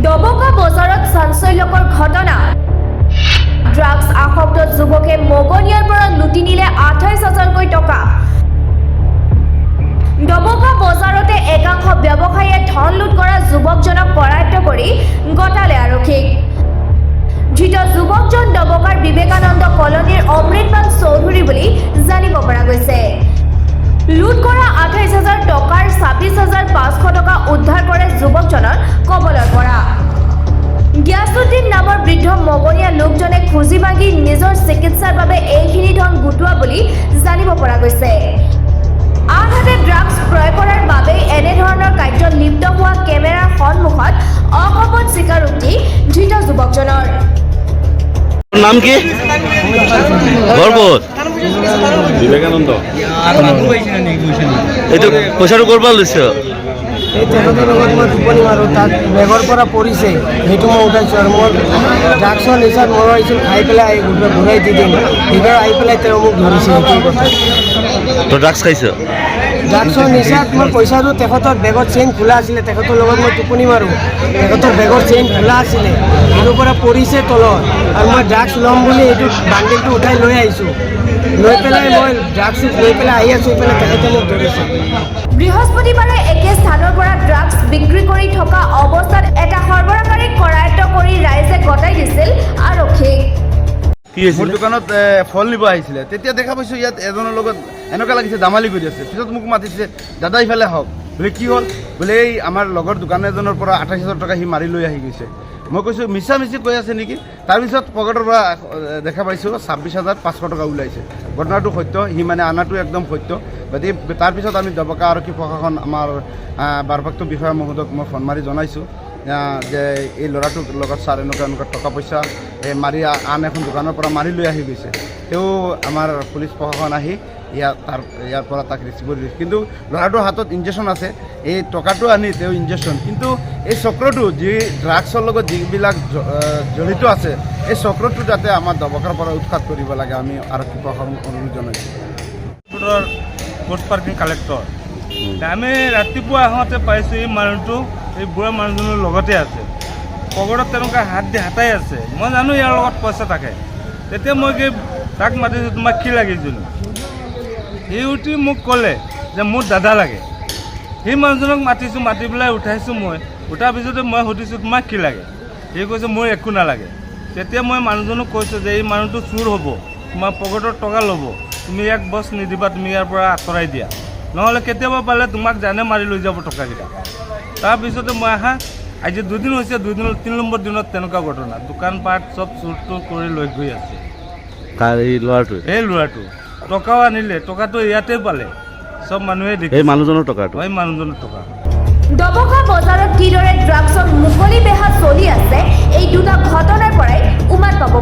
ডবকা বজাৰত চাঞ্চল্যকৰ ঘটনা। ড্ৰাগছ আসক্ত যুৱকে মগনীয়াৰ পৰা লুটি নিলে 28 হাজাৰকৈ টকা। ডবকা বজাৰতে একাংশ ব্যৱসায়ীয়ে ধন লুট কৰা যুৱকজনক কৰায়ত্ব কৰি গতালে আৰক্ষীক। ধৃত যুৱকজন ডবকাৰ বিবেকানন্দ কলনীৰ অমৃতপাল চৌধুৰী বুলি জানিব পৰা গৈছে। লুট কৰা 28 হাজাৰ টকাৰ 26,500 টকা উদ্ধাৰ কৰে যুৱকজনৰ কবলৰ পৰা। গিয়াছুদ্দিন নামৰ বৃদ্ধ মগনীয়া লোকজনে খুজি মাগি নিজৰ চিকিৎসাৰ বাবে এইখিনি ধন গোটোৱা বুলি জানিব পৰা গৈছে। আনহাতে, ড্ৰাগছ ক্ৰয় কৰাৰ বাবেই এনেধৰণৰ কাৰ্যত লিপ্ত হোৱা কেমেৰাৰ সন্মুখত অকপট স্বীকাৰোক্তি ধৃত যুৱকজনৰ। নাম কি? ঘৰ ক'ত? বিবেকানন্দ। এইটো পইচাটো ক'ৰ পৰা লৈছ? এই তেখেতৰ লগত মই টোপনি মাৰোঁ। তাত বেগৰ পৰা পৰিছে, সেইটো মই উঠাইছোঁ। আৰু মোৰ ড্ৰাগছৰ নিচাত মই আহিছিল, খাই পেলাই আহি ঘূৰাই দি দিম। সেইবাৰ আহি পেলাই তেওঁ মোক ধৰিছে, সেইটো কথা। তই ড্ৰাগছ খাইছ? ড্ৰাগছৰ নিচাত মই পইচাটো, তেখেতৰ বেগত চেইন খোলা আছিলে। তেখেতৰ লগত মই টোপনি মাৰোঁ। তেখেতৰ বেগৰ চেইন খোলা আছিলে, সেইটোৰ পৰা পৰিছে তলত। আৰু মই ড্ৰাগছ ল'ম বুলি এইটো বান্ডিলটো উঠাই লৈ আহিছোঁ। লৈ পেলাই মই ড্ৰাগছটো লৈ পেলাই আহি আছোঁ, ইফালে তেখেতে মোক ধৰিছে। বৃহস্পতিবাৰে একে স্থানৰ পৰা ড্ৰাগছ বিক্ৰী কৰি থকা অৱস্থাত এটা সৰবৰাহকাৰীক কৰায়ত্ব কৰি ৰাইজে গতাই দিছিল আৰক্ষীক। কি মোৰ হৈছিলে? দোকানত ফল নিব আহিছিলে। তেতিয়া দেখা পাইছোঁ, ইয়াত এজনৰ লগত এনেকুৱা লাগিছে দামালি কৰি আছে। পিছত মোক মাতিছে, "দাদা, ইফালে আহক।" বোলে, "কি হ'ল?" বোলে, "এই আমাৰ লগৰ দোকান এজনৰ পৰা 28 হাজাৰ টকা সি মাৰি লৈ আহি গৈছে।" মই কৈছোঁ, মিছা মিছি কৈ আছে নেকি? তাৰপিছত পকেটৰ পৰা দেখা পাইছোঁ, 26,500 টকা ওলাইছে। ঘটনাটো সত্য, সি মানে আনাটো একদম সত্য। গতিকে তাৰপিছত আমি ডবকা আৰক্ষী প্ৰশাসন, আমাৰ ভাৰপ্ৰাপ্ত বিষয়া মহোদয়ক মই ফোন মাৰি জনাইছোঁ যে এই ল'ৰাটোৰ লগত ছাৰ এনেকুৱা এনেকুৱা টকা পইচা এই মাৰি আন এখন দোকানৰ পৰা মাৰি লৈ আহি গৈছে। তেওঁ আমাৰ পুলিচ প্ৰশাসন আহি ইয়াত তাৰ ইয়াৰ পৰা তাক ৰিচিভ কৰি দিছে। কিন্তু ল'ৰাটোৰ হাতত ইনজেকশ্যন আছে। এই টকাটো আনি তেওঁ ইনজেকশ্যন, কিন্তু এই চক্ৰটো যি ড্ৰাগছৰ লগত যিবিলাক জড়িত আছে, এই চক্ৰটো যাতে আমাৰ ডবকাৰ পৰা উৎখাত কৰিব লাগে, আমি আৰক্ষী প্ৰশাসনক অনুৰোধ জনাইছোঁ। Road parking collector. আমি ৰাতিপুৱা আহোঁতে পাইছোঁ, এই মানুহটো এই বুঢ়া মানুহজনৰ লগতে আছে। পকেটত তেনেকুৱা হাত দি হাতাই আছে। মই জানো ইয়াৰ লগত পইচা থাকে। তেতিয়া মই কি তাক মাতিছোঁ, "তোমাক কি লাগিছিল?" সি উঠি মোক ক'লে যে মোৰ দাদা লাগে। সেই মানুহজনক মাতিছোঁ, মাতি পেলাই উঠাইছোঁ মই। উঠাৰ পিছতে মই সুধিছোঁ, "তোমাক কি লাগে?" সি কৈছে, "মোৰ একো নালাগে।" তেতিয়া মই মানুহজনক কৈছোঁ যে এই মানুহটো চোৰ হ'ব, তোমাৰ পকেটত টকা ল'ব, তুমি ইয়াক বছ নিদিবা, তুমি ইয়াৰ পৰা আঁতৰাই দিয়া, নহ'লে কেতিয়াবা পালে তোমাক জানে মাৰি লৈ যাব টকাকেইটা। তাৰপিছতে মই আহা আজি দুদিন হৈছে, দুদিন তিনি নম্বৰ দিনত তেনেকুৱা ঘটনা। দোকানপাট চব চুৰ তুৰ কৰি লৈ গৈ আছে। কাৰ, এই ল'ৰাটোৱে? এই ল'ৰাটো। টকাও আনিলে, টকাটো ইয়াতে পালে, চব মানুহে এই দেখিছে। মানুহজনৰ টকাটো? এই মানুহজনৰ টকা। ডবকা বজাৰত কিদৰে ড্ৰাগছৰ মুকলি বেহা চলি আছে, এই দুটা ঘটনাৰ পৰাই উমান পাব